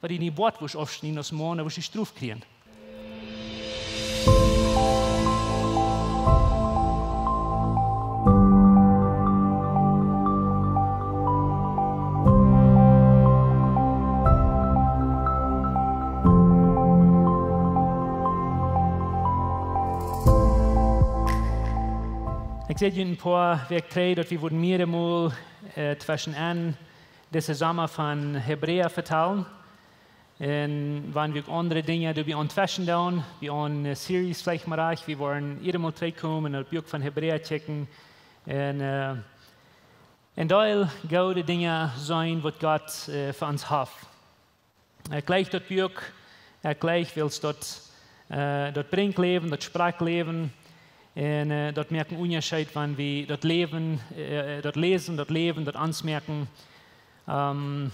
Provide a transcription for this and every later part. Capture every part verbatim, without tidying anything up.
Wan du dien Boat wurscht aufschnieden aus Maun, dan wurscht du Strof kjrieen. Ekj säd junt een poa Wäakj trigj, daut wie wudden mea mol, äh, tweschen enn dise Somma von Hebräa vetalen. Un wan wie uk aundre Dinja doabie auntweschen doonen, wie aun, äh, Series veleicht mau rajcht, wie woaren jieda Mol trigjkomen un daut Buak von Hebräa checken. Un, äh, een Deel goode Dinja seenen, waut Gott, äh, fa ons haft. Ekj jleich daut Buak, ekj jleich wiels daut, äh, daut brinjt Läwen, daut sprakjt Läwen. Un, äh, daut moakt een Unjascheet, wan wie daut Läwen, äh, daut läsen, daut läwen, daut ons moaken. Ähm,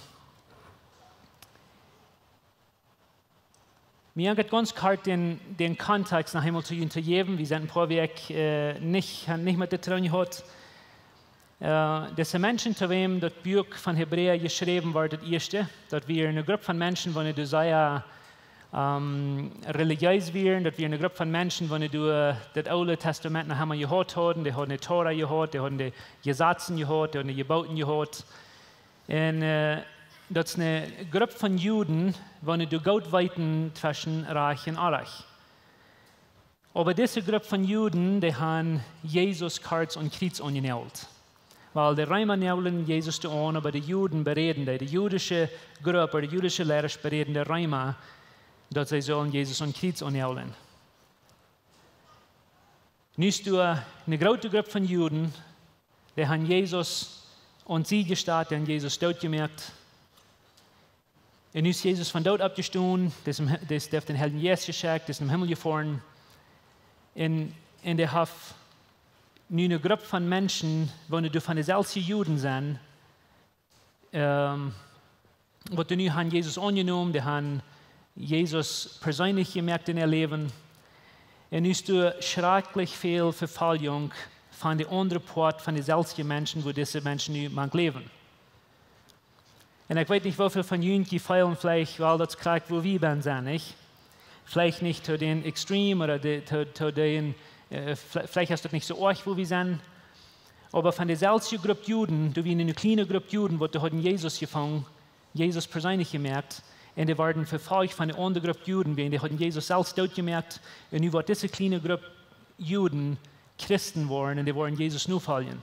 mie haft et gaunz kort dän, dän Kontext noch eemol to junt to jäwen. Wie sent een poa Wäakj, äh, nich, nich met dit Troon jehaut. Äh, dise Menschen, to wäm daut Buak von Hebräa jeschräwen wort, daut ieeschte, daut wia eene Grupp von Menschen, waut doa sea, ähm, relijees wieren, daut wia eene Grupp von Menschen, waut doa daut Oole Testament noch emma jehaut hauden. Dee hauden de Tora jehaut, dee hauden de Jesazen jehaut, dee hauden de Jeboten jehaut. Un, äh, daut es eene Grupp von Juden, waut doa goot weeten tweschen rajcht un orrajcht. Oba dise Grupp von Juden, dee han Jesus kort aum Kjriez aunjenoagelt. Wiels de Reema noagelden Jesus doa aun, oba de Juden beräden dee, de judische Grupp, de judische Leida beräden de Reema, daut see sullen Jesus aum Kjriez aunnoageln. Nu es doa eene groote Grupp von Juden, dee han Jesus aun de Sied jestalt, dee han Jesus dootjemoakt. Un nu es Jesus vom Doot oppjestonen, dee es em Hi-, dee es, dee haft dän Heiljen Jeist jeschekjt, dee es nom Himmel jefoaren. Un, un dee haft nu eene Grupp von Menschen, waut doa von deselwje Juden sent, ähm, waut doa nu han Jesus aunjenomen, dee han Jesus perseenlich jemoakt en äa Läwen. Un nu es doa schrakjlich väl Vefoljunk von de aundre Poat von deselwje Menschen, wua dise Menschen nu mank läwen. Un ekj weet nich, woo väl von junt feelen veleicht, wiels daut krakjt wua wie bennen sent, nich? Veleicht nich to dän Extrem ooda de, to, to dän, äh, ve-, veleicht es daut nich soo oajch, wua wie sent. Oba von deselwje Grupp Juden, doa wia eene kjliene Grupp Juden, waut doa hauden Jesus jefungen, Jesus perseenlich jemoakt, un dee worden vefolcht von de aundre Grupp Juden, wiels dee hauden Jesus selfst dootjemoakt, un nu woat dise kjliene Grupp Juden Christen woaren, un dee woaren Jesus nofoljen.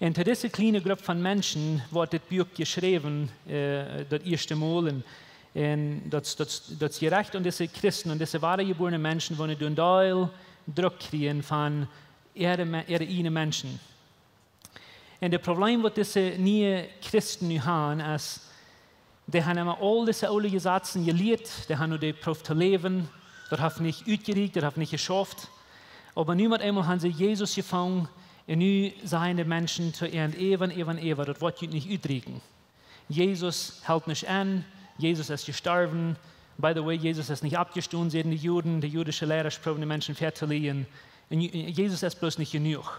Un to dise kjliene Grupp von Menschen woat dit Buak jeschräwen, äh, daut ieeschte Mol. Un, un daut, daut, daut es jerajcht aun dise Christen, aun dise woajebuarne Menschen, waut doa een Deel Druck kjrieen von äare Me-, äare ieejne Menschen. Un daut Problem, waut dise niee Christen nu han, es, dee han emma aul dise oole Jesazen jelieet, dee han nu dee jeprooft to läwen, daut haft nich utjerieekjt, daut haft nich jeschauft. Oba nu met eemol han see Jesus jefungen, un nu sajen de Menschen to an äwa un äwa un äwa, daut woat junt nich utrieekjen. Jesus helt nich aun, Jesus es jestorwen. By the way, Jesus es nich oppjestonen, säden de Juden, de judische Leida proowden de Menschen väatolieejen. Un Je-, Jesus es bloos nich jenuach.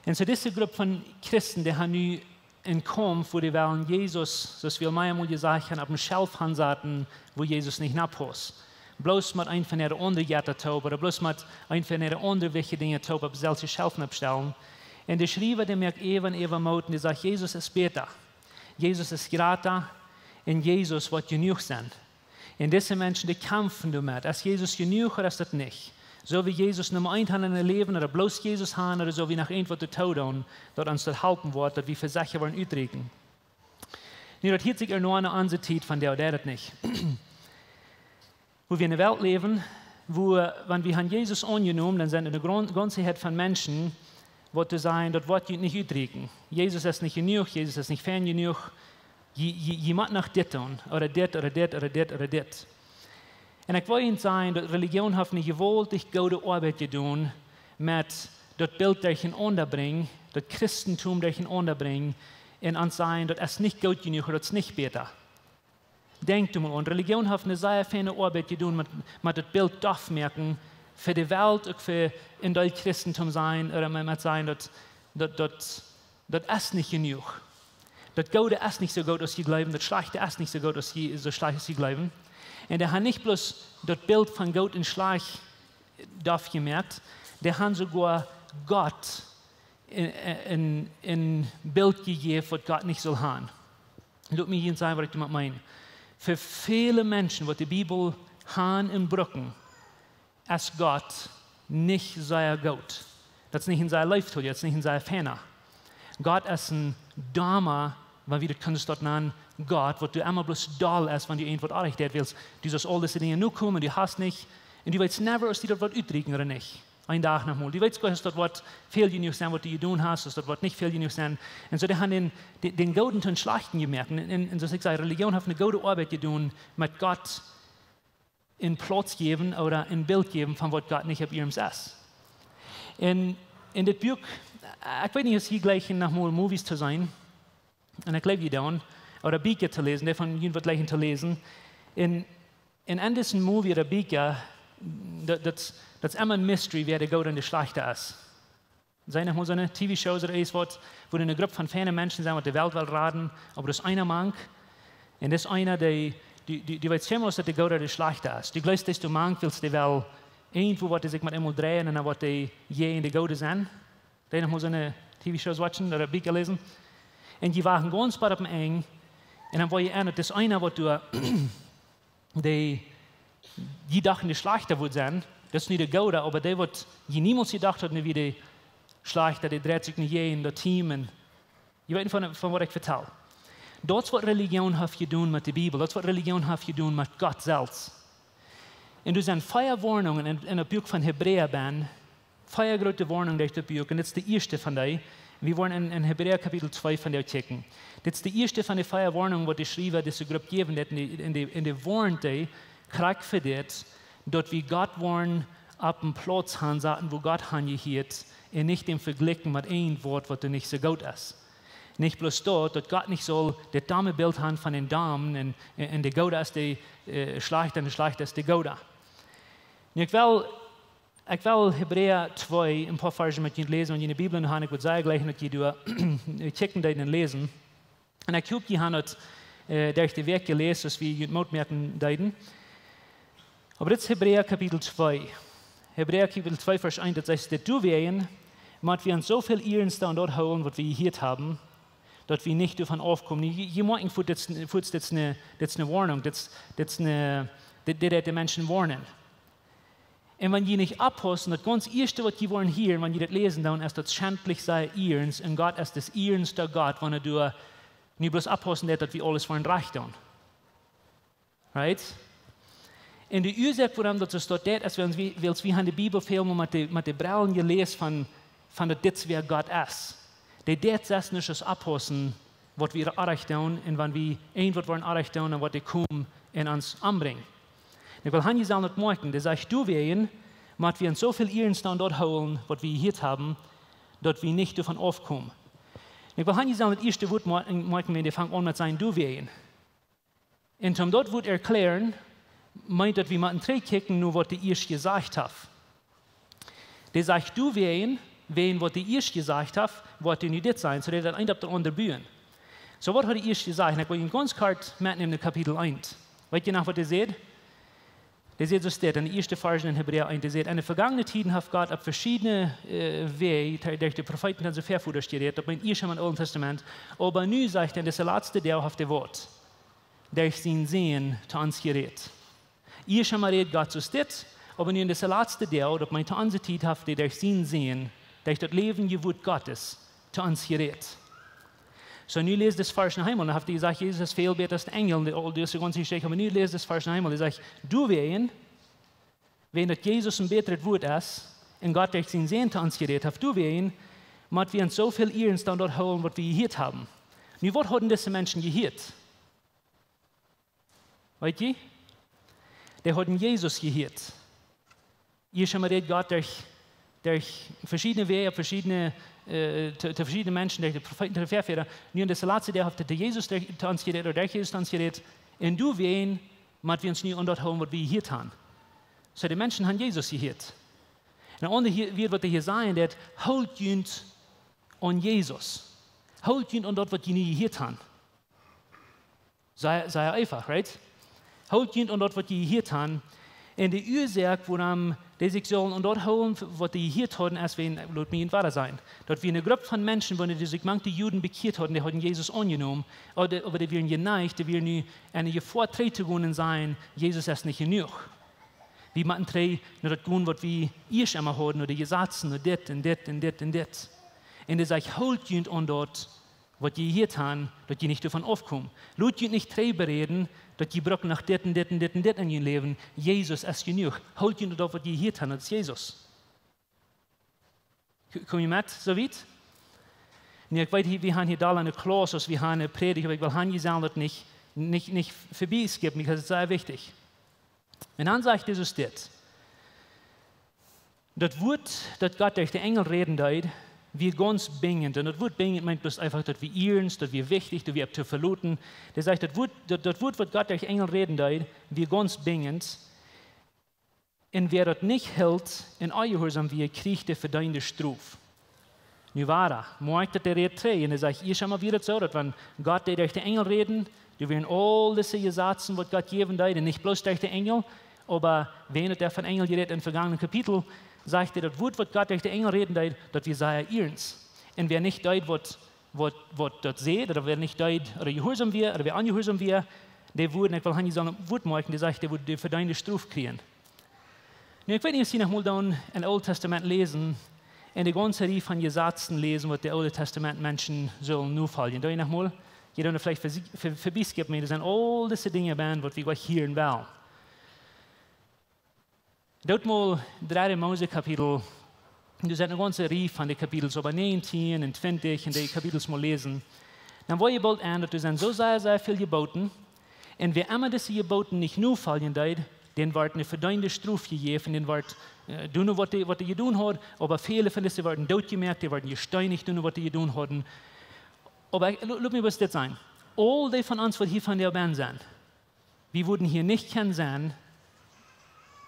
Un soo dise Grupp von Christen, dee han nu een Kaumf, wua dee wellen Jesus, soo aus wie aul meamol jesajcht han, opp een Schelf hansaten, wua Jesus nich nopp paust. Bloos met eent von äare aundre Jetta toop, ooda bloos met eent von äare aundre wichtje Dinja toop, opp selwje Schelf noppstalen. Un de Schriewa, dee moakt äwa un äwa Moot, un dee sajcht, Jesus es bäta. Jesus es jrata, un Jesus woat jenuach sennen. Un dise Menschen, dee kjamfen doamet. Es Jesus jenuach ooda es daut nich? Sell wie Jesus Numma eent han en daut Läwen, ooda bloos Jesus han, ooda sell wie noch eent waut doatoo doonen, daut ons daut halpen woat, daut wie vesecha woaren utrieekjen? Nu, daut hieet sikj ea no aun onse Tiet, von däa, dee daut nich. Wua wie en de Welt läwen, wua, wan wie han Jesus aunjenomen, dan sent doa eene gran-, gaunze Häad von Menschen, waut doa sajen, daut woat junt nich utrieekjen. Jesus es nich jenuach, Jesus es nich fein jenuach. Jie, jie, jie motten noch dit doonen, ooda dit, ooda dit, ooda dit, ooda dit. Un ekj well junt sajen, daut Relijoon haft eene jewaultich goode Oabeit jedonen met daut Bilt derchenaunda brinjen, daut Christentum derchenaunda brinjen, un ons sajen, daut es nich goot jenuach, daut es nich bäta. Denkjt mol aun, Relijoon haft eene sea feine Oabeit jedonen met, met daut Bilt doaf moaken fa de Welt, uk fa een Deel Christentum sennen, ooda met, met sajen, daut, daut, daut, daut es nich jenuach. Daut Goode es nich soo goot aus jie jleewen, daut Schlajchte es nich soo goot aus jie, soo schlajcht aus jie jleewen. Un dee han nich bloos daut Bilt von goot un schlajcht doaf jemoakt, dee han soogoa Gott een, een, een Bilt jejäft, waut Gott nich sull han. Lot mie junt sajen, waut ekj doamet meen. Fa väle Menschen, waut de Bibel han un brucken, es Gott nich sea goot. Daut es nich een sea leeftolich, daut es nich een sea feina. Gott es een doma, wan wie daut kjennen soo nanen, Gott, waut doa emma bloos doll es, wan du irjentwaut orrajcht deist, wiels du sust aul dise Dinja nokomen, du hast nich, un du weetst never, aus die daut woat utrieken ooda nich. Een Dach noch mol. Du weetst goanich, aus daut woat väl jenuach sennen, waut du jedonen hast, aus daut woat nich väl jenuach sennen. Un soo, dee han dän, dän, dän Gooden toom Schlajchten jemoakt. Un, un, un soo aus ekj säd, Religion haft eene goode Oabeit jedonen, met Gott een Plauz jäwen ooda een Bilt jäwen von waut Gott nich opp iernst es. Un en dit Buak, ekj weet nich, aus jie jlikjen noch mol Movies to seenen, un ekj jleew jie doonen, ooda Bieekja to läsen, dee von junt waut jlikjen to läsen. Un, un en disen Movie ooda Bieekja, daut, daut, daut es emma een Mystery, wäa de Gooda un de Schlajchta es. Sent noch mol soone T V-Shows ooda irjentwaut, wua eene Grupp von feine Menschen sent, waut de Welt well raden, oba doa es eena mank. Un dis eena, dee, dee, dee, dee weet kjeenmol, aus daut de Gooda ooda de Schlajchta es. Du jleefst, daut dee mank, wiels dee well irjentwoo, waut dee sikj met eemol dreien un dan woat dee je en de Goode sennen. Dee noch mol soone T V-Shows watchen ooda Bieekja läsen. Un dee wachten gaunz bat opp een Enj. Un dan woa jie en, daut dis eena, waut doa, dee, dee docht, de Schlajchta wudd sennen, daut es nu de Gooda, oba dee, waut jie niemols jedocht hauden, wia de Schlajchta, dee dreit sikj nu je en daut Team un, jie weeten von, von waut ekj vetal. Daut es, waut Religion haft jedonen met de Bibel. Daut es, waut Religion haft jedonen met Gott selfst. Un doa sent vea Woarnungen en, en daut Buak von Hebräa benn, vea groote Woarnungen derch daut Buak. Un dit es de ieeschte von dee. Wie woaren en, en Hebräa Kapitel twee von dee kjikjen. Dit es de ieeschte von de vea Woarnungen, waut de Schriewa dise Grupp jäwen deed, en dee, en dee, en dee woarnt dee, krakjt fa dit, daut wie Gott woaren opp een Plauz han saten, wua Gott han jehieet, un nich däm vejlikjen met een Wuat, waut doa nich soo goot es. Nich bloos daut, daut Gott nich saul daut dome Bilt han von dän Domen un, un, un de Gooda es de, äh, Schlajchta un de Schlajchta es de Gooda. Nu, ekj well, ekj well Hebräa twee, een poa Varsch met junt läsen, wan jie de Bibel en de Haunt han, ekj wudd sajen, jlikj daut jie doa kjikjen deeden un läsen. Un ekj hop, jie han daut, äh, derch de Wäakj jeläst, aus wie junt Moot moaken deeden. Oba dit es Hebräa Kapitel twee. Hebräa Kapitel twee, Varsch eent, daut sajcht: Doawäajen mott wie ons soo väl iernsta aun daut hoolen, waut wie jehieet haben, daut wie nich doavon aufkomen. Jie, jie moakjen, fuaz, dit es, fuaz, dit es eene, dit es eene Woarnunk, dit es, dit es eene, dit, dit deit de Menschen woarnen. Un wan jie nich oppaussen, daut gaunz ieeschte, waut jie woaren hieren, wan jie daut läsen, dan es daut schentlich sea iernst. Un Gott es daut iernste Gott, wan hee doa nu bloos oppaussen deit, daut wie aules woaren rajcht doonen. Right? Un de Uasoak, wuarom daut soo steit, es, wiels wie, wiels wie han de Bibel väl mol met de, met de Brellen jeläst von, von daut dit wäa Gott es. Dee deit selfst nich aus oppaussen, waut wie orrajcht doonen, un wan wie irjentwaut woaren orrajcht doonen, dan woat dee komen un ons ombrinjen. Un ekj well han, jie sellen daut moakjen, dee sajcht: Doawäajen mott wie ons soo väl iernsta aun daut hoolen, waut wie jehieet haben, daut wie nich doavon aufkomen. Un ekj well han, jie sellen daut ieeschte Wuat moakjen, moakjen, wan dee fangt aun met sajen: Doawäajen. Un om daut Wuat erklären, meent daut wie motten trigjkjikjen no waut dee ieescht jesajcht haft. Dee sajcht: Doawäajen, wäajen waut dee ieescht jesajcht haft, woat dee nu dit sajen, soo daut daut eent opp daut aundre buen. Soo, waut haft dee ieescht jesajcht? Un ekj well junt gaunz kort metnämen en Kapitel eent. Weet jie noch, waut dee säd? Dee säd soo, steit en de ieeschte Varsch en Hebräa eent, dee säd: En de vejinjene Tieden haft Gott opp veschiedne, äh, Wäaj, derch de Profeeten un onse Väavodasch jerät, daut meent ieescht em Oolen Tastament, oba nu, sajcht hee, en dise latste Doag haft hee waut derch sienen Sän to ons jerät. Ieescht emol räd Gott soo steit, oba nu en dise latste Doag, daut meent to onse Tiet, haft hee derch sienen Sän, derch daut läwendje Wuat Gottes, to ons jerät. Soo, nu läs dis Varsch noch eemol, dan haft hee jesajcht, Jesus es väl bäta aus de Enjel, un dee, aul dise gaunze Jeschicht, oba nu läs dis Varsch noch eemol, dee sajcht: Doawäajen, wäajen daut Jesus een bätret Wuat es, un Gott derch sienen Sän to ons jerät haft, doawäajen mott wie ons soo väl iernsta aun daut hoolen, waut wie jehieet haben. Nu, waut hauden dise Menschen jehieet? Weet jie? Dee hauden Jesus jehieet. Ieescht emol räd Gott derch, derch veschiedne Wäaj, opp veschiedne, äh, to, to veschiedne Menschen, derch de Profeeten, to de Väavodasch. Nu en dise latste Doag haft hee Jesus derch, to ons jerät, ooda derch Jesus to ons jerät. Un doawäajen mott wie ons nu aun daut hoolen, waut wie jehieet haben. Soo, de Menschen han Jesus jehieet. Un aun de hia, wia waut hee hia sajen deed: Hoolt junt aun Jesus. Hoolt junt aun daut, waut jie nu jehieet han. Sea, sea eefach, right? Hoolt junt aun daut, waut jie jehieet han. Un de Uasoak, wuarom dee sikj sullen aun daut hoolen, waut dee jehieet hauden, es wäajen, lot mie junt wada sajen, daut wia eene Grupp von Menschen, waut sikj mank de Juden bekjieet hauden, dee hauden Jesus aunjenomen, oba dee, oba dee wieren jeneicht, dee wieren nu enne Jefoa trigj to gonen un sajen: Jesus es nich jenuach. Wie motten trigj no daut gonen, waut wie ieescht emma hauden, no de Jesazen, no dit un dit un dit un dit. Un dee sajcht: Hoolt junt aun daut, waut jie jehieet han, daut jie nich doavon aufkomen. Lot junt nich trigj beräden, daut jie brucken noch dit un dit un dit un dit en jun Läwen. Jesus es jenuach. Hoolt junt aun daut, waut jie jehieet han, daut es Jesus. K-, kom jie met, soo wiet? Nu, ekj weet, hia, wie han hia doll aun de Klauss, aus wie han eene Prädicht, oba ekj well han, jie sellen daut nich, nich, nich verbie skippen, because daut es sea wichtich. Un dan sajcht Jesus dit: Daut Wuat, daut Gott derch de Enjel räden deed, wia gaunz binjent. Un daut Wuat binjent meent bloos eefach, daut wia iernst, daut wia wichtich, daut wia opp to veloten. Dee sajcht, daut Wuat, daut, daut Wuat, waut Gott derch Enjel räden deed, wia gaunz binjent. Un wäa daut nich hilt un onjehuarsaum wia, kjrieech de vedeende Strof. Nu wada, moakj daut, dee rät trigj. Un dee sajcht, ieescht emol wia daut soo, daut wan Gott deed derch de Enjel räden, doa wieren aul dise Jesazen, waut Gott jäwen deed, un nich bloos derch de Enjel, oba wäajen daut doa von Enjel jerät em vegonenen Kapitel, sajcht hee, daut Wuat, waut Gott derch de Enjel räden deed, daut wia sea iernst. Un wäa nich deed, waut, waut, waut daut säd, ooda wäa nich deed, ooda jehuarsaum wia, ooda wäa onjehuarsaum wia, dee wudd, ekj well han, jie sellen daut Wuat moakjen, dee sajcht, dee wudd de vedeende Strof kjrieen. Nu, ekj weet nich, aus jie noch mol doonen em Oolen Tastament läsen un de gaunze Rieej von Jesazen läsen, waut de Oole Tastament Menschen sullen nofoljen. Doo jie noch mol? Jie doonen veleicht ver-, ver-, verbie skippen, doa sent aul dise Dinja bennen, waut wie jlikj hieren wellen. Doot mol dredde Mose Kapitel, doa sent eene gaunze Rieej von de Kapitels, oba näajentieen un twintich, un de Kapitels mol läsen. Dan woa jie boolt enn, daut doa sent soo sea, sea väl Jeboten, un wäa emma dise Jeboten nich nofoljen deed, dän wort eene vedeende Strof jejäft, un dän wort, äh, doonen, waut dee, waut dee jedonen haud, oba väle von dise worden dootjemoakt, dee worden jesteenicht, doonen, waut dee jedonen hauden. Oba ekj, lo-, lot mie bloos dit sajen. Aul dee von ons, waut hia vondoag bennen sent, wie wudden hia nich kjennen sennen,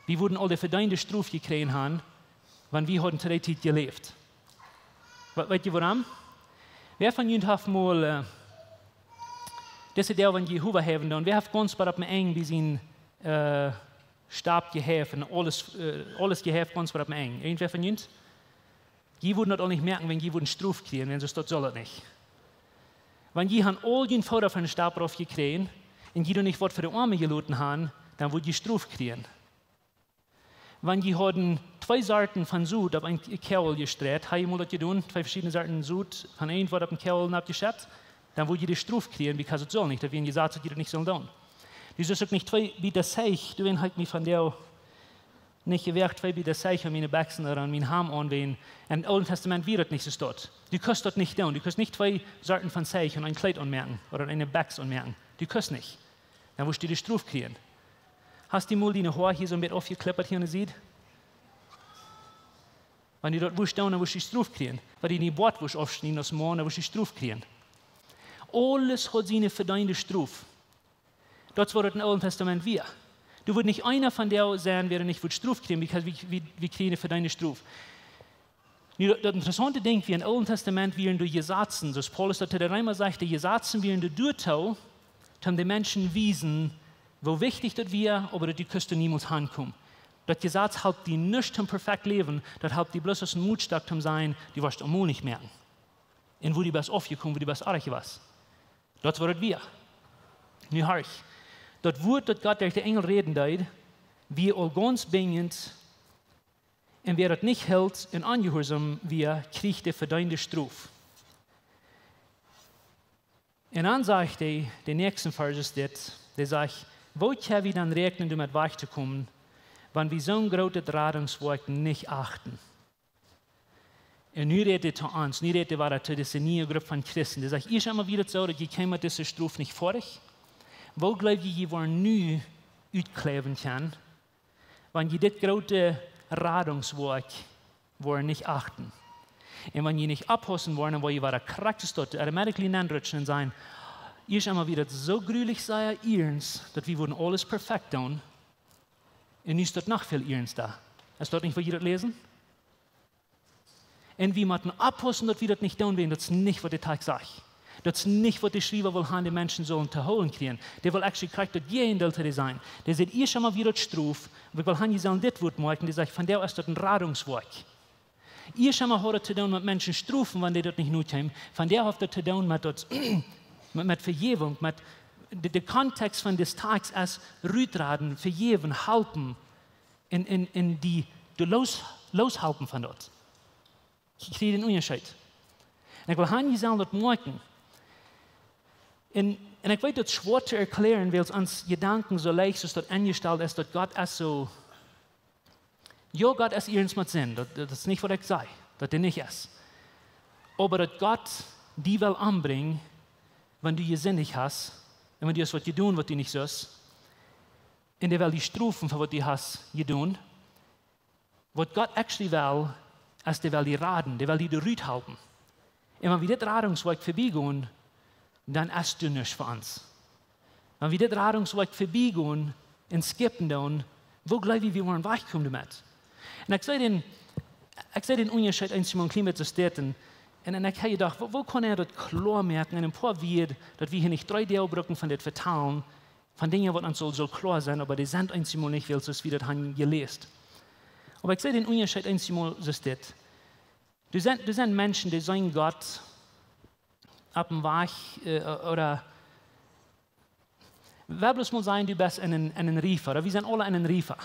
wie wudden aul de vedeende Strof jekjräajen han, wan wie hauden to dee Tiet jeläft. Wa-, weet jie wuarom? Wäa von junt haft mol, äh, dise Doag, wan jie Howa häwen doonen, wäa haft gaunz bat opp däm Enj bie sien, äh, Stap jehäft un aules, äh, aules jehäft gaunz bat opp däm Enj? Irjentwäa von junt? Jie wudden daut aul nich moaken, wan jie wudden Strof kjrieen, wan soo daut sull daut nich. Wan jie han aul jun Fooda von dän Stap rauf jekjräajen un jie doa nich waut fa de Oame jeloten han, dan wudd jie Strof kjrieen. Wan jie hauden twee Sorten von Sot opp een Koagel jestreit, ha jie mol daut jedonen, twee veschiedne Sorten Sot von eent waut opp een Koagel nopp jeschett, dan wudd jie de Strof kjrieen, because daut sull nich, daut wia een Jesaz, daut jie daut nich sullen doonen. Du sust uk nich twee Bieta Zeich, du, wan ha ekj mie vondoag nich jewoagt, twee Bieta Zeich aun miene Bekjsen ooda aun mien Hamd aun, wan, em Oolen Tastament wia daut nich soo stoakj. Du kust daut nich doonen. Du kust nich twee Sorten von Zeich aun een Kjleet aunmoaken ooda aun eene Bekjs aunmoaken. Du kust nich. Dan wurscht du de Strof kjrieen. Hast du mol diene Hoa hia soo een bät aufjeklippt hia aun de Sied? Wan du daut wurscht doonen, dan wurscht du Strof kjrieen. Wan du diene Boat wurscht aufschnieden aus Maun, dan wurscht du Strof kjrieen. Aules haud siene vedeende Strof. Daut es waut daut em Oolen Tastament wia. Du wurscht nich eena von dee sennen, wäa nich wudd Strof kjrieen, because wie, wie, wie kjrieen vedeende Strof. Nu, daut, daut interessaunte Dinkj wia, em Oolen Tastament wieren doa Jesazen, soo aus Paulus daut to de Reema sajcht, de Jesazen wieren doa doatoo, om de Menschen wiesen, woo wichtich daut wia, oba daut du kust doa niemols hankomen. Daut Jesaz halpt die nuscht om perfekt läwen, daut halpt die bloos aus een Motstock om sajen, du woascht aulmol nich moaken. Un woo du best aufjekomen, woo du best oajch jewast. Daut es waut daut wia. Nu horch, daut Wuat, daut Gott derch de Enjel räden deed, wia aul gaunz binjent, un wäa daut nich hilt un onjehuarsom wia, kjrieech de vedeende Strof. Un dan sajcht hee, de näakjste Varsch es dit, dee sajcht: Woo kjenn wie dan räakjnen, doamet wajch to komen, wan wie soon grootet Radungswoakj nich achten? Un nu rät hee to ons, nu rät hee wada to dise niee Grupp von Christen. Dee sajcht: Ieescht emol wia daut soo, daut jie kjeemen met dise Strof nich foadich. Woo jleew jie, jie woaren nu utkjläwen kjennen, wan jie dit groote Radungswoakj woaren nich achten? Un wan jie nich oppaussen woaren, dan woa jie wada krakjt soo automatically nenrutschen un sajen: Ieescht emol wia daut soo grulich sea iernst, daut wie wudden aules perfekt doonen. Un nu es daut noch väl iernsta. Es daut nich, waut jie daut läsen? Un wie motten oppaussen, daut wie daut nich doonen, wan daut es nich, waut de Tekjst sajcht. Daut es nich waut de Schriewa well han, de Menschen sullen to hoolen kjrieen. Dee well actually krakjt daut Jäajendeel to dee sajen. Dee sajcht ieescht emol wada daut Strof, oba ekj well han, jie sellen dit Wuat moakjen, dee sajcht, vondoag es daut een Radungswoakj. Ieescht emol haud daut to doonen met Menschen strofen, wan dee daut nich nokjeemen. Vondoag haft daut to doonen met daut, met, met Vejäwunk, met de, de Kontext von dis Tekst es rutraden, vejäwen, halpen, un, un, un die, de loos, looshalpen von daut. Jie kjrieen dän Unjascheet. Un ekj well han, jie sellen daut moakjen. Un, un ekj weet, daut es schwoa to erkjläaren, wiels ons Jedanken soo leicht es daut enjestalt es, daut Gott es soo, jo, Gott es ieescht met Sind, daut, daut es nich waut ekj saj, daut dee nich es. Oba daut Gott die well ombrinjen, wan du jesindicht hast, un wan du hast waut jedonen, waut du nich sust, un dee well die strofen fa waut du hast jedonen, waut Gott actually well, es, dee well die raden, dee well die doa ruthalpen. Un wan wie dit Radungswoakj verbiegonen, dan es doa nuscht fa ons. Wan wie dit Radungswoakj verbiegonen un skippen doonen, woo jleew jie, wie woaren wajchkomen doamet? Un ekj saj dän, ekj saj dän Unjascheet eenjemol een kjlien bät soo steten. Un, un ekj hab jedocht, woo, woo kaun ekj daut kloa moaken en een poa Wieed, daut wie hia nich dree Doag brucken von dit vetalen, von Dinja, waut ons saul, saul kloa sennen, oba dee sent eenjemol nich, wiels wie daut han jeläst. Oba ekj saj dän Unjascheet eenjemol soo steten. Doa sent, doa sent Menschen, dee seenen Gott opp een Wajch, äh, ooda, well bloos mol sajen, du best en een, en een Riefa, ooda wie sent aule en een Riefa.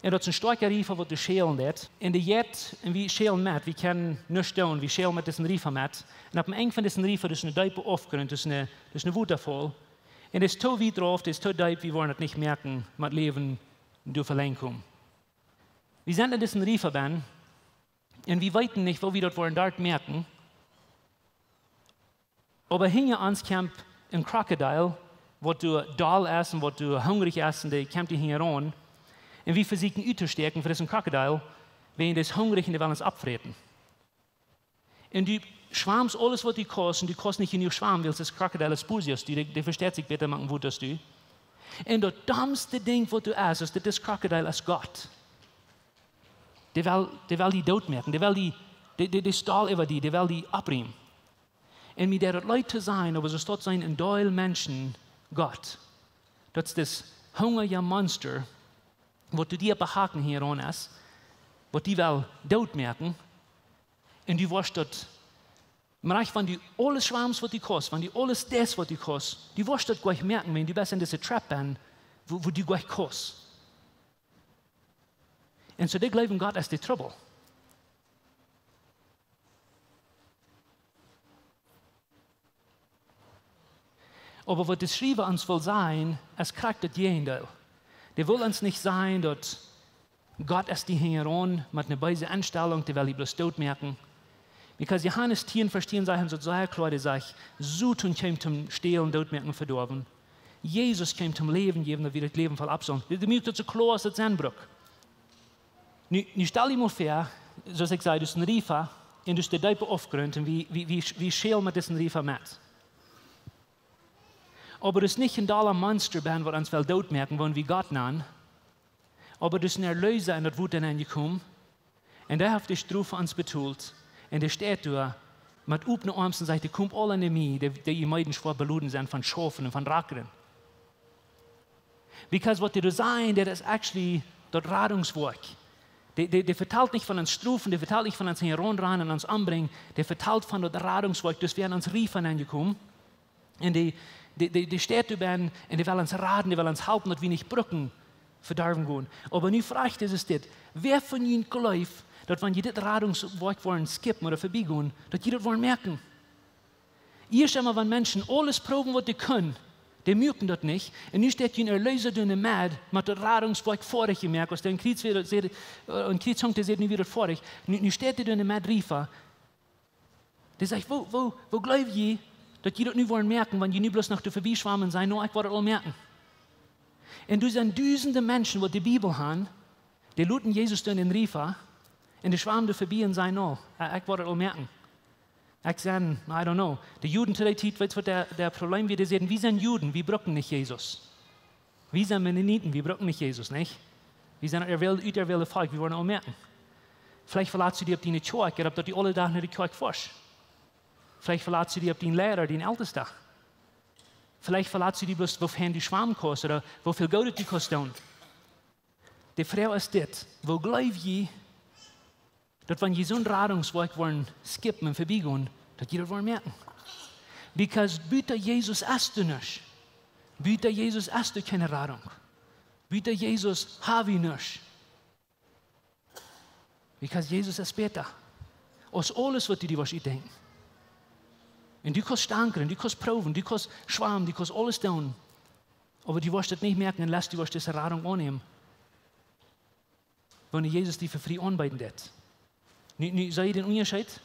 Un daut es een stoakja Riefa, waut doa schälen deit. Un dee jeit, un wie schälen met, wie kjennen nuscht doonen, wie schälen met disen Riefa met. Un opp een Enj von disen Riefa, daut es een deepa Aufgrunt, daut es een, daut es een Wotafaul. Un dee es too wiet rauf, dee es too deep, wie woaren daut nich moakjen, met Läwen doa velenj komen. Wie sent en disen Riefa bennen, un wie weeten nich, woo wie daut woaren doa moakjen. Oba hinja ons kjemt een Krokodil, waut doa doll es un waut doa hungrich es, un dee kjemt doa hinjaraun. Un wie vesieekjen uttostäakjen fa disen Krokodil, wiels dee es hungrich un dee well ons oppfräten. Un du schwamst aules, waut du kaust, un du kaust nich jenuach schwamen, wiels dis Krokodil es bosja aus du, dee, dee vesteit sikj bäta met een Woot aus du. Un daut dommste Dinkj, waut doa es, es daut dis Krokodil es Gott. Dee well, dee well die doot moaken, dee well die, dee, dee, dee stalt äwa die, dee well die oppräamen. Un mie deit daut leet to sajen, oba soo steit sennen een Deel Menschen Gott. Daut es dis hungrija Monster, waut doa die opp de Haken hinjaraun es, waut die well doot moaken. Un du woascht daut, mau wan du aules schwamst, waut du kaust, wan du aules deist, waut du kaust, du woascht daut goanich moakjen, wan du best en dise trap bennen, woo, woo du goanich kaust. Un soo, dee jleewen, Gott es de Trubbel. Oba waut de Schriewa ons well sajen, es krakjt daut Jäajendeel. Dee well ons nich sajen, daut Gott es die hinjaraun met eene beese Enstalunk, dee well die bloos doot moaken. Because Johanes tieen, Varsch tieen sajcht ons daut sea kloa, dee sajcht, Soton kjeem toom stälen, doot moaken, vedoawen. Jesus kjeem toom Läwen jäwen, daut wie daut Läwen voll opp sellen. Dee, dee moakt daut soo kloa aus daut sennen brukt. Nu, nu stal die mol väa, soo aus ekj säd, daut es een Riefa, un daut es de deepa Aufgrunt, un wie, wie, wie, wie schälen met disen Riefa met. Oba daut es nich een dolla Monster bennen, waut ons well doot moaken, wan wie Gott nanen. Oba daut es een Erleesa en daut Wota enjekomen. Un dee haft de Strof fa ons betolt. Un dee steit doa met opne Oarms un sajcht, dee, komt aula no mie, dee, dee jie meed un schwoa beloden sent von schaufen un von rakren. Because waut dee doa sajen, daut es actually daut Radungswoakj. Dee, dee, dee vetalt nich von ons strofen, dee vetalt nich von ons hinjaraun rannen un ons ombrinjen, dee vetalt von daut Radungswoakj, daut wie en ons Riefa enjekomen. Un dee, dee, dee, dee steit doa bennen un dee well ons raden, dee well ons halpen, daut wie nich brucken vedorwen gonen. Oba nu Froag es dit: Wäa von junt jleeft, daut wan jie dit Radungswoakj woaren skippen ooda verbiegonen, daut jie daut woaren moakjen? Ieescht emol, wan Menschen aules proowen, waut dee kjennen, dee moaken daut nich. Un nu steit jun Erleesa doa enne Medd, met daut Radungswoakj foadich jemoakt, aus dee aum Kjriez wia, daut säd, äh, aum Kjriez hunk, dee säd: Nu wia daut foadich. Nu, nu steit dee doa enne Medd, Riefa. Dee sajcht: Woo, woo, woo jleew jie, daut jie daut nu woaren moakjen, wan jie nu bloos noch doa verbie schwamen un sajen: No, ekj woa daut aul moakjen? Un doa sent dusende Menschen, waut de Bibel han, dee loten Jesus doa enne Riefa, un dee schwamen doa verbie un sajen: No, äh, ekj woa daut aul moakjen. Ekj saj, I don't know. De Juden to dee Tiet, weetst waut daut, daut Problem wia? Dee säden: Wie sent Juden, wie brucken nich Jesus. Wie sent Mennoniten, wie brucken nich Jesus, nich? Wie sent daut erwäl-, uterwälde Volkj, wie woaren aul moakjen. Veleicht velatst du die opp diene Kjoakj, oba daut du aule Dach no de Kjoakj foascht. Veleicht velatst du die opp dien Liera, dien Eltesta. Veleicht velatst du die bloos, woo fein du schwamen kaust ooda woo väl Goodet du kaust doonen. De Froag es dit: Woo jleew jie, daut wan jie soon Radungswoakj woaren skippen un verbiegonen, daut jie daut woaren moakjen? Because buta Jesus es doa nuscht. Buta Jesus es doa kjeene Radunk. Buta Jesus ha wie nuscht. Because Jesus es bäta aus aules, waut du die woascht utdenkjen. Un du kaust stankren, du kaust proowen, du kaust schwamen, du kaust aules doonen. Oba du woascht daut nich moakjen, unless du woascht dise Radunk aunnämen, wan Jesus die fa frie aunbeeden deit. Nu, nu, see jie dän Unjascheet?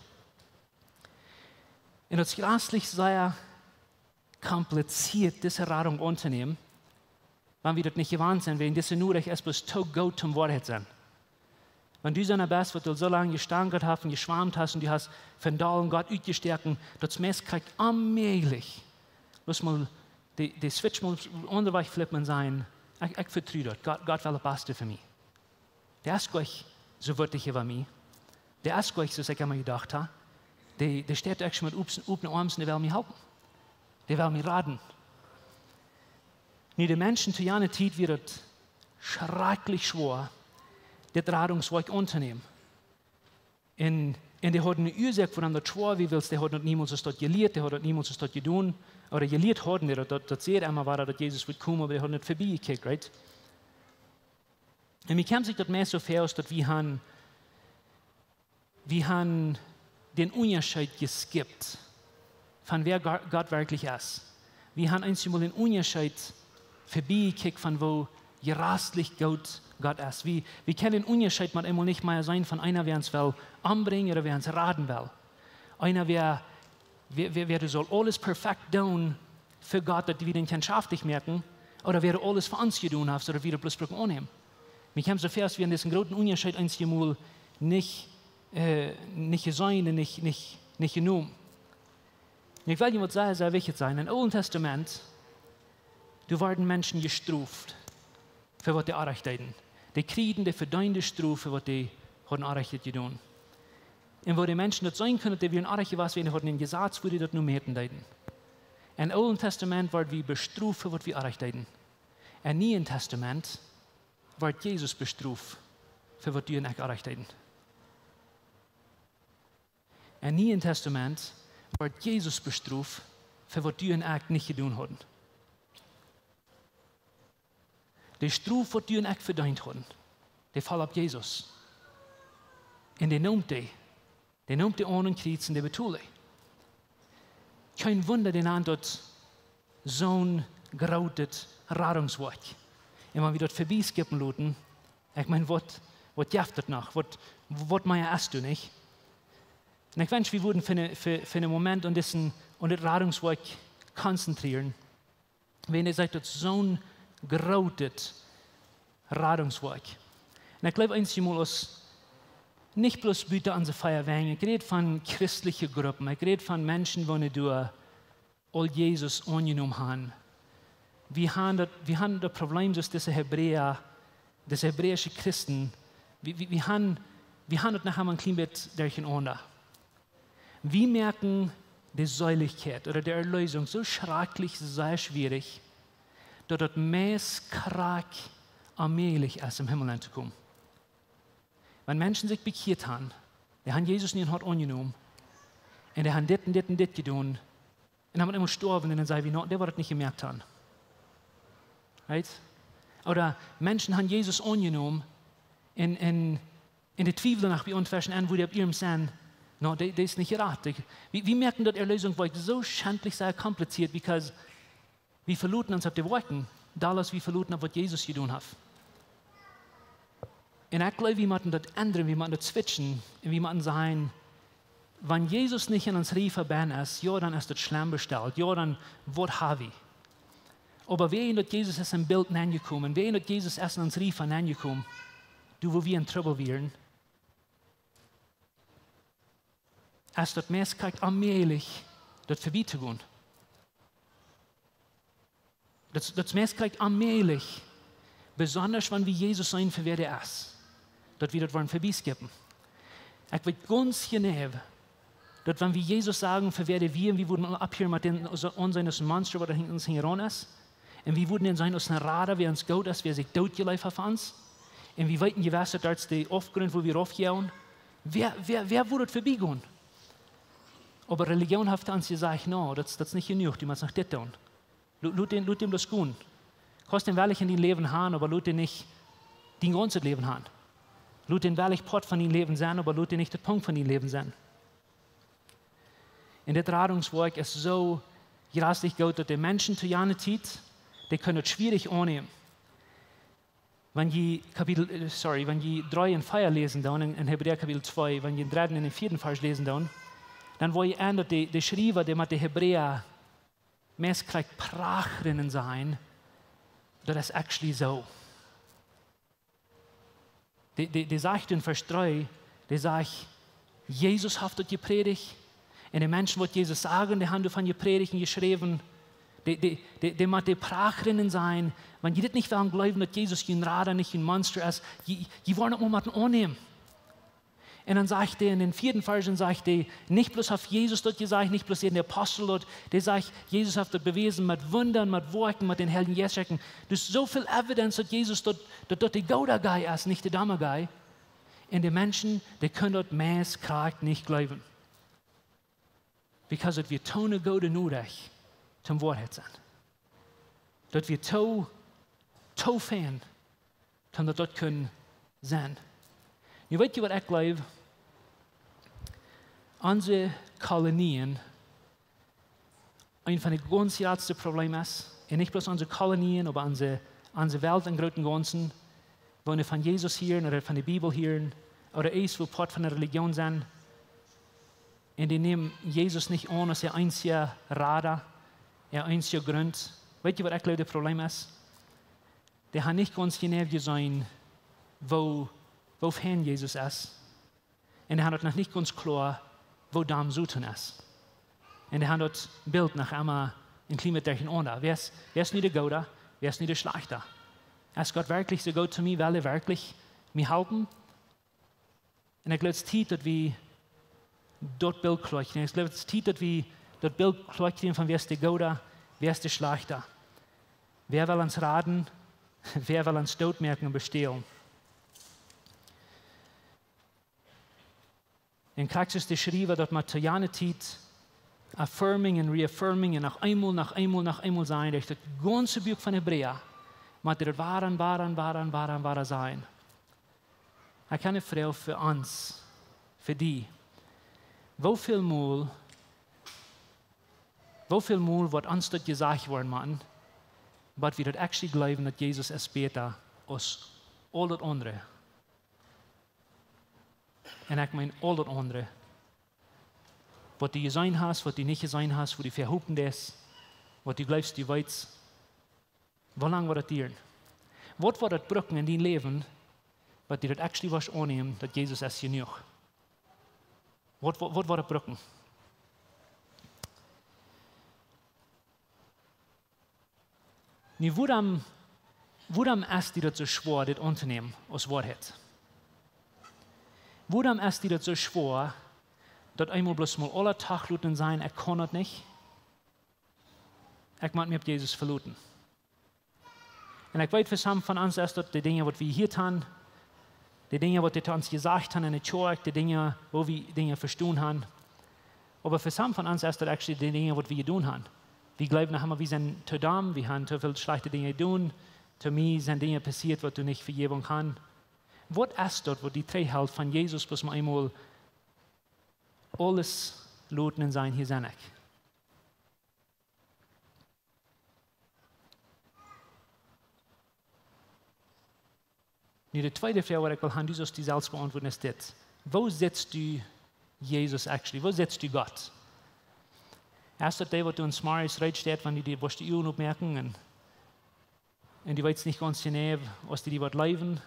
Un daut es jreslich sea kompliziert, dise Radunk auntonämen, wan wie daut nich jewant sent, wäajen dise Norecht es bloos too goot toom Woarheit sennen. Wan du soona best, waut du soo lang jestankren hast un jeschwamt hast un du hast von daul Gott utjestoaken, daut es meist krakjt onmäajlich, bloos mol de, de Switch mol aundawajch flippen un sajen: "Ekj, ekj vetru daut. Gott, Gott well daut Baste fa mie. Dee es goanich soo wieet äwa mie. Dee es goanich soo aus ekj emma jedocht ha. Dee, dee steit uk met opp-, oppne Oarms un dee well mie halpen. Dee well mie raden." Nu, de Menschen to jane Tiet wia daut schrakjlich schwoa, dit Radungswoakj auntonämen. Un, un dee hauden eene Uasoak, wuarom daut schwoa wia, wiels dee hauden daut niemols soo jelieet, dee hauden daut niemols soo jedonen. Ooda jelieet hauden dee daut, daut, daut säd emma wada, daut Jesus wudd komen, oba dee hauden daut verbie jekjikjt, right? Un mie kjemt sikj daut meist soo väa, aus daut wie han, wie han dän Unjascheet jeskippt von wäa Go-, Gott werkjlich es. Wie han eenjemol dän Unjascheet verbie jekjikjt von woo jreslich goot Gott es. Wie, wie kjennen dän Unjascheet mau eemol nich mea seenen von eena, wäa ons well ombrinjen ooda wäa ons raden well. Eena, wäa, wäa, wäa, wäa saul aules perfekt doonen fa Gott, daut wie dän kjennen schaftich moaken, ooda wäa aules fa ons jedonen haft, soo daut wie daut bloos brucken aunnämen. Mie kjemt soo väa, aus wie en disen grooten Unjascheet eenjemol nich, äh, nich jeseenen un nich, nich, nich jenomen. Un ekj well junt waut sajen, sea wichtich sennen. Em Oolen Tastament, doa worden Menschen jestroft fa waut dee orrajcht deeden. Dee kjrieejen de vedeende Strof fa waut dee hauden orrajcht jedonen. Un woo de Menschen daut seenen kunnen, daut dee wieren orrajcht jewast, wiels dee hauden een Jesaz, woo dee daut nu mäten deeden. Em Oolen Tastament worden wie bestroft fa waut wie orrajcht deeden. Em Nieen Tastament wort Jesus bestroft fa waut du un ekj orrajcht deeden. Em Nieen Tastament wort Jesus bestroft fa waut du un ekj nich jedonen hauden. De Strof, waut du un ekj vedeent hauden, dee foll opp Jesus. Un dee neem dee, dee neem dee aun aum Kjriez un dee betold dee. Kjeen Wunda, dee nand daut soon grootet Radungswoakj. Un wan wie daut verbie skippen loten, ekj meen, waut, waut jeft daut noch? Waut, waut mea es doa nich? Un ekj wensch, wie wudden fa een, fa, fa een Moment aun disen, aun dit Radungswoakj konzentrieren. Wiels et es daut soon grootet Radungswoakj. Un ekj jleew, eenjemol es nich bloos buta onse vea Wenj. Ekj räd von christelje Gruppen. Ekj räd von Menschen, waut doa aul Jesus aunjenomen han. Wie han daut, wie han daut Problem, soo aus dise Hebräa, dise hebräische Christen, wie, wie, wie han, wie han daut noch emol een kjlien bät derchenaunda. Wie moaken de Seelichkjeit ooda de Erleesunk soo schrakjlich sea schwierich, daut daut meist krakjt onmäajlich es, em Himmel auntokomen. Wan Menschen sikj bekjieet han, dee han Jesus en äa Hoat aunjenomen, un dee han dit un dit un dit jedonen, un dan mott eena stoawen un dan saj wie: "No, dee woat daut nich jemoakt han." Right? Ooda Menschen han Jesus aunjenomen un, un, un dee twiewlen noch bie ons tweschen aun, woo dee opp iernst sent. "No, dee, dee es nich jerat." Ekj, wie, wie moaken daut Erleesunk woat soo schentlich sea kompliziert, because wie veloten ons opp de Woakjen, dolla aus wie veloten opp waut Jesus jedonen haft. Un ekj jleew, wie motten daut endren, wie motten daut switchen, un wie motten sajen: "Wan Jesus nich en ons Riefa benn es, jo, dan es daut schlemm bestalt, jo, dan waut ha wie. Oba wäajen daut Jesus es em Bilt nenjekomen, wäajen daut Jesus es en ons Riefa nenjekomen, doa wua wie en Trubbel wieren, es daut meist krakjt onmäajlich, daut verbie to gonen." Daut, daut es meist krakjt onmäajlich, besonda wan wie Jesus seenen fa wäa dee es, daut wie daut woaren verbie skippen. Ekj weet gaunz jeneiw, Daut wan wie Jesus sagen, fa wäa dee wia, un wie wudden opphieren met dän aunseenen aus een Monster, waut hinja ons hinjaraun es. Un wie wudden dän seenen aus een Rada, wäa ons goot es, wäa sikj dootjeleeft haft fa ons. Un wie weeten jewess, daut es de Aufgrunt, wua wie raufgonen. Wäa, wäa, wäa wudd daut vebie gonen? Oba Religion haft ons jesajcht: "No, daut, daut es nich jenuach, du motst noch dit doonen. Lo-, lot dän, lot dän bloos gonen. Kaust dän wellich en dien Läwen han, oba lot dän nich dien gaunzet Läwen han. Lot dän wellich Poat von dien Läwen sennen, oba lot dän nich de Punkt von dien Läwen sennen." Un dit Radungswoakj es soo jreslich goot, daut de Menschen to jane Tiet, dee kunnen daut schwierich aunnämen. Wan jie Kapitel, äh, sorry, wan jie dree un vea läsen doonen, en, en Hebräa Kapitel twee, wan jie dän dredden un dän vieeden Varsch läsen doonen, dan woa jie seenen, daut de, de Schriewa, dee met de Hebräa meist krakjt prachren un sajen, daut es actually soo. Dee, dee, dee sajcht en Varsch dree, dee sajcht: "Jesus haft daut jeprädicht. Un de Menschen, waut Jesus sagen, dee haben doavon jeprädicht un jeschräwen." Dee, dee, dee, dee met dee prachren un sajen: "Wan jie dit nich wellen jleewen, daut Jesus jun Rada, nich jun Monster es, jie, jie woaren daut mau motten aunnämen." Un dan sajcht hee en dän vieeden Varsch, dan sajcht hee: "Nich bloos haft Jesus daut jesajcht, nich bloos de Apostel daut, dee sajcht, Jesus haft daut bewäsen met Wunda, met Woakjen, met dän Heiljen Jeist schekjen." Dus soo väl evidence, daut Jesus daut, daut, daut de gooda guy es, nich de doma guy. Un de Menschen, dee kunnen daut meist krakjt nich jleewen. Because daut wia too ne goode Norecht toom Woarheit sennen. Daut wia too, too fein, toom daut daut kunn sennen. Nu, weet jie, waut ekj jleew? Onse Kolonien, een von de gaunz jratste Problemen es, un nich bloos onse Kolonien, oba onse, onse Welt em grooten gaunzen, wua dee von Jesus hieren ooda von de Bibel hieren, ooda eent, wua Poat von de Religion sennen, un dee nämen Jesus nich aun aus äa eensja Rada, äa eensja Grunt. Weet jie, waut ekj jleew daut Problem es? Dee haben nich gaunz jeneiw jeseenen, woo, woo fein Jesus es. Un dee haben daut noch nich gaunz kloa, woo domm Soton es. Un dee haben daut Bilt noch emma een kjlien bät derchenaunda. Wäa es, wäa es nu de gooda, wäa es nu de schlajchta? Es Gott werkjlich soo goot to mie, well hee werkjlich mie halpen? Un ekj jleew, daut es Tiet, daut wie daut Bilt kloa kjrieen. Ekj jleew, daut es Tiet, daut wie daut Bilt kloa kjrieen von wäa es de gooda, wäa es de schlajchta. Wäa well ons raden, wäa well ons dootmoaken un bestälen. Un krakjt soo aus de Schriewa daut met to jane Tiet affirming un reaffirming un noch eemol, noch eemol, noch eemol sajen, derch daut gaunze Buak von Hebräa, met daut wada un wada un wada un wada un wada sajen. Ekj hab eene Froag fa ons, fa die. Woo väl mol, woo väl mol woat ons daut jesajcht woaren, Maun, waut wie daut actually jleewen, daut Jesus es bäta aus aul daut aundre? Un ekj meen aul daut aundre. Waut du jeseenen hast, waut du nich jeseenen hast, woo du fa hopen deist, waut du jleefst, du weetst. Woo lang woat daut dieren? Waut woat daut brucken en dien Läwen, waut du daut actually woascht aunnämen, daut Jesus es jenuach? Waut, waut, waut woat daut brucken? Nu, wuarom, wuarom es die daut soo schwoa, dit auntonämen aus Woarheit? Wuarom es die daut soo schwoa, daut eemol bloos mol aule Dach loten sajen: "Ekj kaun daut nich. Ekj mott mie opp Jesus veloten"? Un ekj weet, fa some von ons es daut de Dinja, waut wie jehieet haben, de Dinja, waut dee to ons jesajcht haben en de Kjoakj, de Dinja, woo wie Dinja vestonen haben. Oba fa some von ons es daut actually de Dinja, waut wie jedonen haben. Wie jleewen noch emma, wie sent too domm, wie haben too väl schlajchte Dinja jedonen, to mie sent Dinja passieet, waut du nich Vejäwunk hast. Waut es daut, waut die trigjhelt von Jesus, bloos mol eemol aules loten un sajen: "Hia sie ekj"? Nu, de tweede Froag, waut ekj well haben, du saust die selfst beauntwuaden, es dit: Woo sitst du Jesus actually? Woo sitst du Gott? Es daut dee, waut du aun Morjes reed steit, wan du die, woascht du die Uagen opmoaken un, un du weetst nich gaunz jeneiw, aus du die woascht leewen?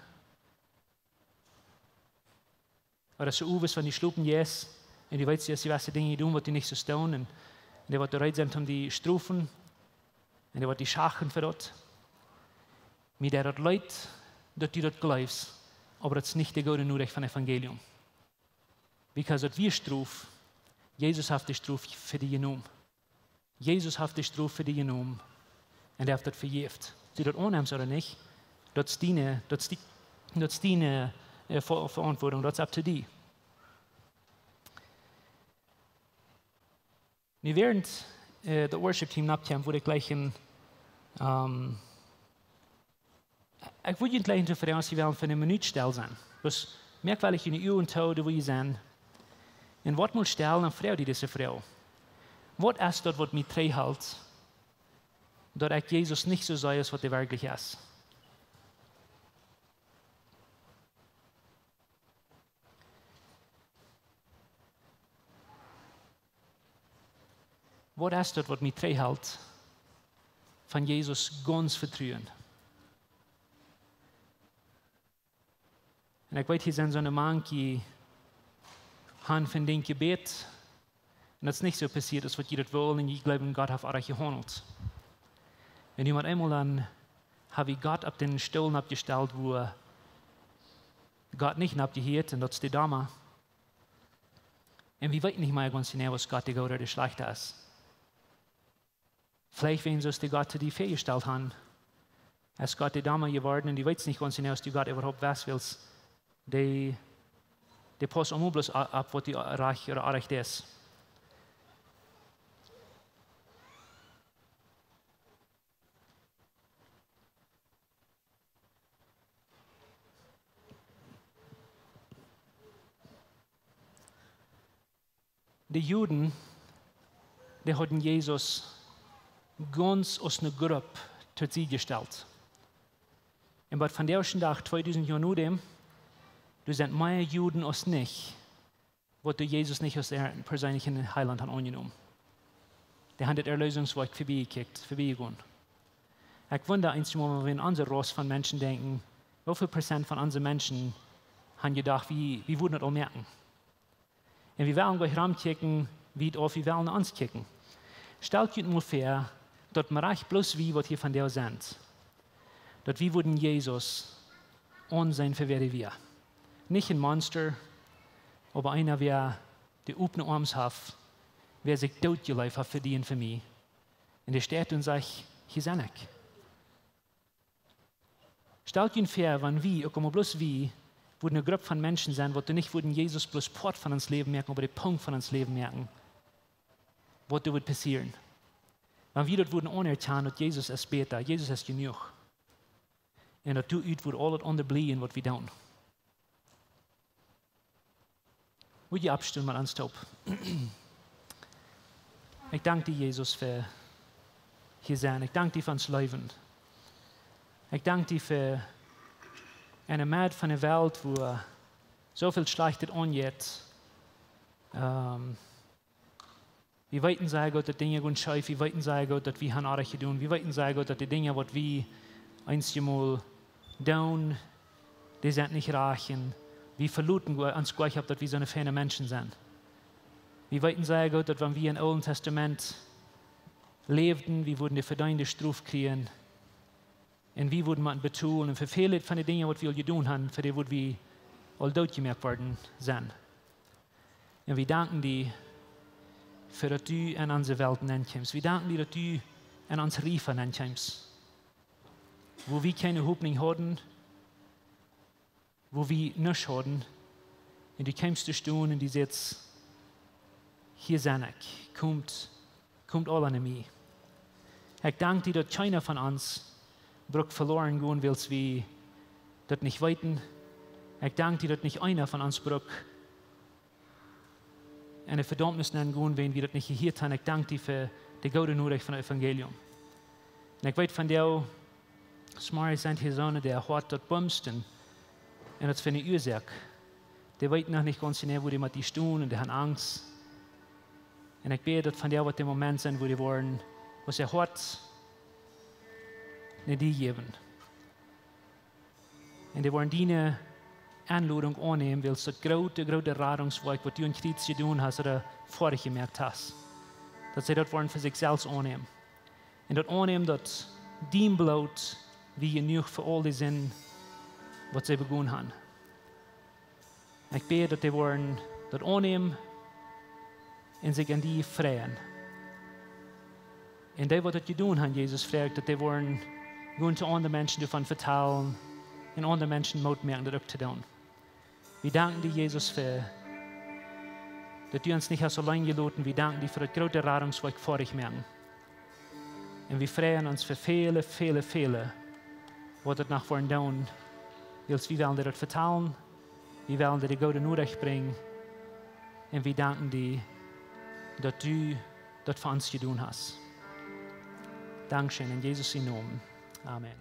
Ooda es daut owes, wan du schlopen jeist, un du weetst, du hast jewesse Dinja jedonen, waut du nich saust doonen, un, un dee woat reed sennen, om die to strofen, un dee woat die schachten fa daut. Mie deit daut leet, daut du daut jleefst, oba daut es nich de goode Norecht von Evangelium. Because daut wia Strof, Jesus haft de Strof fa die jenomen. Jesus haft de Strof fa die jenomen. Un hee haft daut vejäft. Soo daut aunnemst ooda nich, daut es diene, daut es die, daut es diene, äh, Ver-, Verantwortung, daut es up to die. Nu während, äh, daut Worship Team nopp kjemt, wudd ekj jlikj een, ähm, ekj wudd junt jlikj eene Froag, aus jie wellen fa eene Minut stell sennen. Dus moakt june Uagen too, doa wua jie sent. Un woat mol stell un froagt junt dise Froag: Waut es daut, waut mie trigjhelt, daut ekj Jesus nich soo see aus waut hee werkjlich es? Waut es daut, waut mie trigjhelt von Jesus gaunz vetruen? Un ekj weet, hia sent soone mank, dee han fa een Dinkj jebät, un daut es nich soo passieet aus waut jie daut wullen, un jie jleewen, Gott haft oajch jehaundelt. Un nu met eemol dan ha wie Gott opp dän Stool oppjestalt, wua Gott nich oppjehieet, un daut es de Doma. Un wie weeten nich mea gaunz jeneiw, aus Gott de Gooda ooda de Schlajchta es. Veleicht wäajen soo aus de Gott, dee väajestalt han, es Gott de Doma jeworden, un dee weet nich gaunz jeneiw, aus du Gott äwahaupt west, wiels dee, dee paust aulmol bloos a-, opp, waut du rajcht ooda orrajcht deist. De Juden, dee hauden Jesus gaunz aus eene Grupp to sikj jestalt. Un waut vondoag dän Dach, tweedusent Joa no däm, doa sent mea Juden aus nich, waut doa Jesus nich aus äa perseenlichen Heilaunt han aunjenomen. Dee han daut Erlösungswoakj verbie jekjikjt, verbie jegonen. Ekj wunda eenjemol, wan wie aun onse Rass von Menschen denkjen, woo väl Prozent von onse Menschen han jedocht, wie, wie wudden daut aul moakjen. Un wie wellen nich romkjikjen, wiet auf, wie wellen no ons kjikjen. Stalt junt mol väa, daut mau rajcht bloos wie, waut hia vondoag sent, daut wie wudden Jesus aunseenen fa wäa hee wia. Nich een Monster, oba eena, wäa de opne Oarms haft, wäa sikj doot jeleeft haft fa die un fa mie. Un dee steit un sajcht: Hia sie ekj. Stalt junt väa, wan wie, uk mau bloos wie, wudden eene Grupp von Menschen sennen, waut doa nich wudden Jesus bloos Poat von ons Läwen moakjen, oba de Punkt von ons Läwen moakjen, waut doa wudd passieren. Wan wie daut wudden aunerkjanen, daut Jesus es bäta, Jesus es jenuach. Un daut doa ut wudd aul daut aundre bliewen, waut wie doonen. Wudd jie oppstonen met ons toop? Ekj dank die, Jesus, fa hia sennen. Ekj dank die fa ons Läwen. Ekj dank die fa eene Meed von de Welt, wua soo väl Schlajchtet aunjeit. Ähm, wie weeten sea goot, daut Dinja gonen scheef. Wie weeten sea goot, daut wie han orrajcht jedonen. Wie weeten sea goot, daut de Dinja, waut wie eenjemol doonen, dee sent nich rajcht. Un wie veloten go-, ons goanich opp, daut wie soone feine Menschen sent. Wie weeten sea goot, daut wan wie em Oolen Tastament läwden, wie wudden de vedeende Strof kjrieen. Un wie wudden motten betolen. Un fa väle von de Dinja, waut wie aul jedonen han, fa dee wudden wie aul dootjemoakt worden sennen. Un wie danken die, fa daut du en onse Welt nenkjemst. Wie danken die, daut du en ons Riefa nenkjemst. Wua wie kjeene Hopninj hauden, wua wie nuscht hauden, un du kjemst doa stonen un du sajchst: Hia sie ekj, komt, komt aula no mie. Ekj dank die, daut kjeena von ons brukt veloaren gonen, wiels wie daut nich weeten. Ekj dank die, daut nich eena von ons brukt en de Vedaumnis nengonen, wiels wie daut nich jehieet han. Ekj dank die fa de goode Norecht von daut Evangelium. Un ekj weet von dee, smaris sent hia soone, dee äa Hoat daut bumst un, un daut es fa eene Uasoak. Dee weeten noch nich gaunz jeneiw, wua dee met die stonen un dee han Angst. Un ekj bäd, daut von dee woat de Moment sennen, wua dee woaren, wua see äa Hoat no die jäwen. Un dee woaren diene Enlodunk aunnämen, wiels daut groote, groote Radungswoakj, waut du aum Kjriez jedonen hast ooda foadich jemoakt hast, daut see daut woaren fa sikj selfst aunnämen. Un daut aunnämen, daut dien Bloot wia jenuach fa aul de Sinden, waut see begonen han. Ekj bäd, daut dee woaren daut aunnämen, un sikj aun die freien. Un dee waut daut jedonen haben, Jesus, froag ekj, daut dee woaren gonen to aundre Menschen doavon vetalen un aundre Menschen Moot moaken daut uk to doonen. Wie danken die, Jesus, fa daut du ons nich hast auleen jeloten. Wie danken die fa daut groote Radungswoakj foadich moaken. Un wie freien ons fa väle, väle, väle, waut daut noch woaren doonen, wiels wie wellen die daut vetalen, wie wellen die de goode Norecht brinjen. Un wie danken die, daut du daut fa ons jedonen hast. Dankscheen, en Jesus sien Nomen. Amen.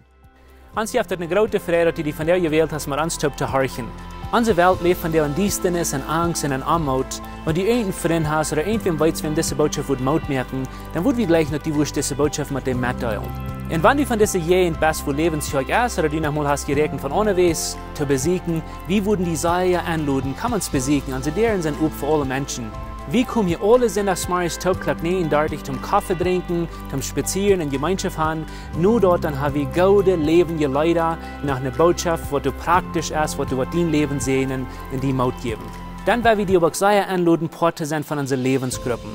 Ons jeft et eene groote Freid, daut du die vondoag jewält hast, met ons toop to horchen. Onse Welt läft vondoag en Diestanis, en Angst un en Oamoot. Wan du irjent een Frint hast ooda irjentwäm weetst, wäm dise Bootschoft wudd Moot moaken, dan wudd wie jleichen, daut du wurscht dise Bootschoft met däm metdeelen. Un wan du von dise Jäajent best, wua Läwens Kjoakj es, ooda du noch mol hast jeräakjent von aundawäajes to besieekjen, wie wudden die sea enloden, komm ons besieekjen. Onse Däaren sent op fa aule Menschen. Wie komen hia aule Sindachsmorjes toop Klock näajen dartich toom Koffe drinkjen, toom spazieren un Jemeenschoft haben. Nu doa dan ha wie goode läwendje Leeda, noch eene Bootschoft, waut doa praktisch es, waut doa woat dien Läwen säajnen un die Moot jäwen. Dan well wie die uk sea enloden, Poat to sennen von onse Läwensgruppen.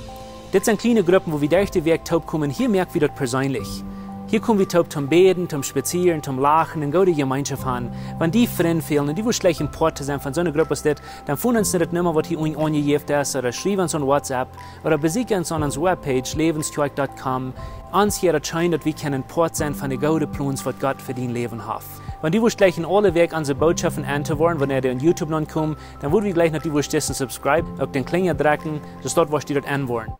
Dit sent kjliene Gruppen, wua wie derch de Wäakj toop komen. Hia moak wie daut perseenlich. Hia kom wie toop toom bäden, toom spazieren, toom lachen un goode Jemeenschoft haben. Wan die Frind fälen un du wurscht jleichen Poat to sennen von soone Grupp aus dit, dan foon ons no de Numma, waut hia unjen aunjejäft es, ooda schriew ons aun WhatsApp, ooda besieekj ons aun onse Webpage, läwens kjoakj dot com. Ons hia daut scheen, daut wie kjennen Poat sennen von de goode Plons, waut Gott fa dien Läwen haft. Wan du wurscht jleichen aule Wäakj onse Bootschoften enn to woaren, wanea dee aun YouTube nopp komen, dan wudd wie jleichen, daut du wurscht disen subscribe, uk dän Klinja drekjen, soo daut wurscht du daut enn woaren.